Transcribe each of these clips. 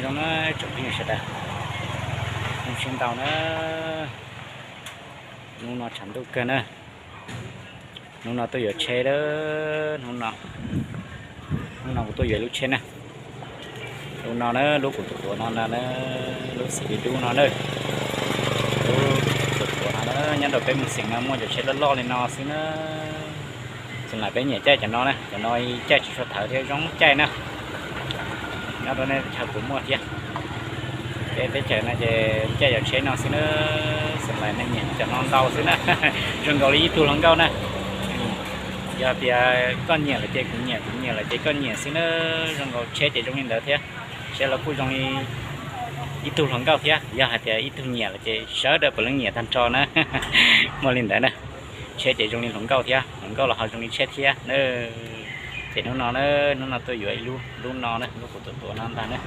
Zoo na tsoom phooj ywg sawv daws, zoo siab ntau na. Hnub no tshav ntuj kawg na. Hnub no tuaj yuav tsheb, hnub no, hnub no kuv tuaj yuav lub tsheb na. Lub no na, lub kuv tus tuav no na, lub xim dub dub no na. Lub tus tuav no na, nyob rau peb Mem Xeem no muaj cov tsheb loj loj li no xwb na. Txhua zaus peb nyiam caij cov no na, cov no caij tsis tshua thawv thiab zoo caij na. Nyob rau nej chaw puas muaj thiab. Peb teb chaws no ces caij cov tsheb no xwb na, txhua zaus nej nyiam cov no ntau xwb na. Zoo nkaus li ib tug hluas nkauj na. Yog tias koj nyiam lawm ces kuv nyiam, kuv nyiam lawm ces koj nyiam xwb na. Zoo nkaus tsheb ces zoo li ntawd thiab. Tsheb los kuj zoo li ib tug hluas nkauj thiab. Yog hais tias ib tug nyiam lawm ces sawv daws puav leej nyiam tag nrho na. Muaj li ntawd na. Tsheb ces zoo li hluas nkauj thiab, hluas nkauj los ho zoo li tsheb thiab na. Ces hnub no na, hnub no tuaj yuav ib lub, lub no na, lub kuv tus tuav no ntag na.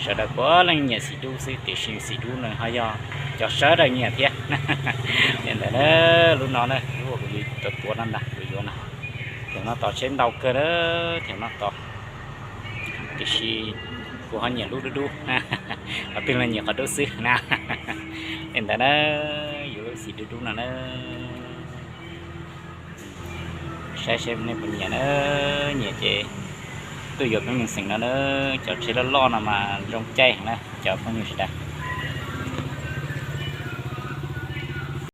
Sawv daws puav leej nyiam xim dub xwb, tiam sis xim dub no ho yog cov sawv daws nyiam thiab. Li ntawd na, lub no na, lub kuv tus tuav no ntag, kuv yuav no. Thaum no tos tsheb ntau kawg na, thaum no tos. Tiam sis kuv ho nyiam lub dub dub, qhov twg los nyiam qhov dub xwb na. Li ntawd na, yuav lub xim dub dub no na. Saib seb nej puas nyiam na, nyiam ces tuaj yuav peb Mem Xeem no na, cov tsheb loj loj no mas zoo caij heev na cov phooj ywg sawv daws.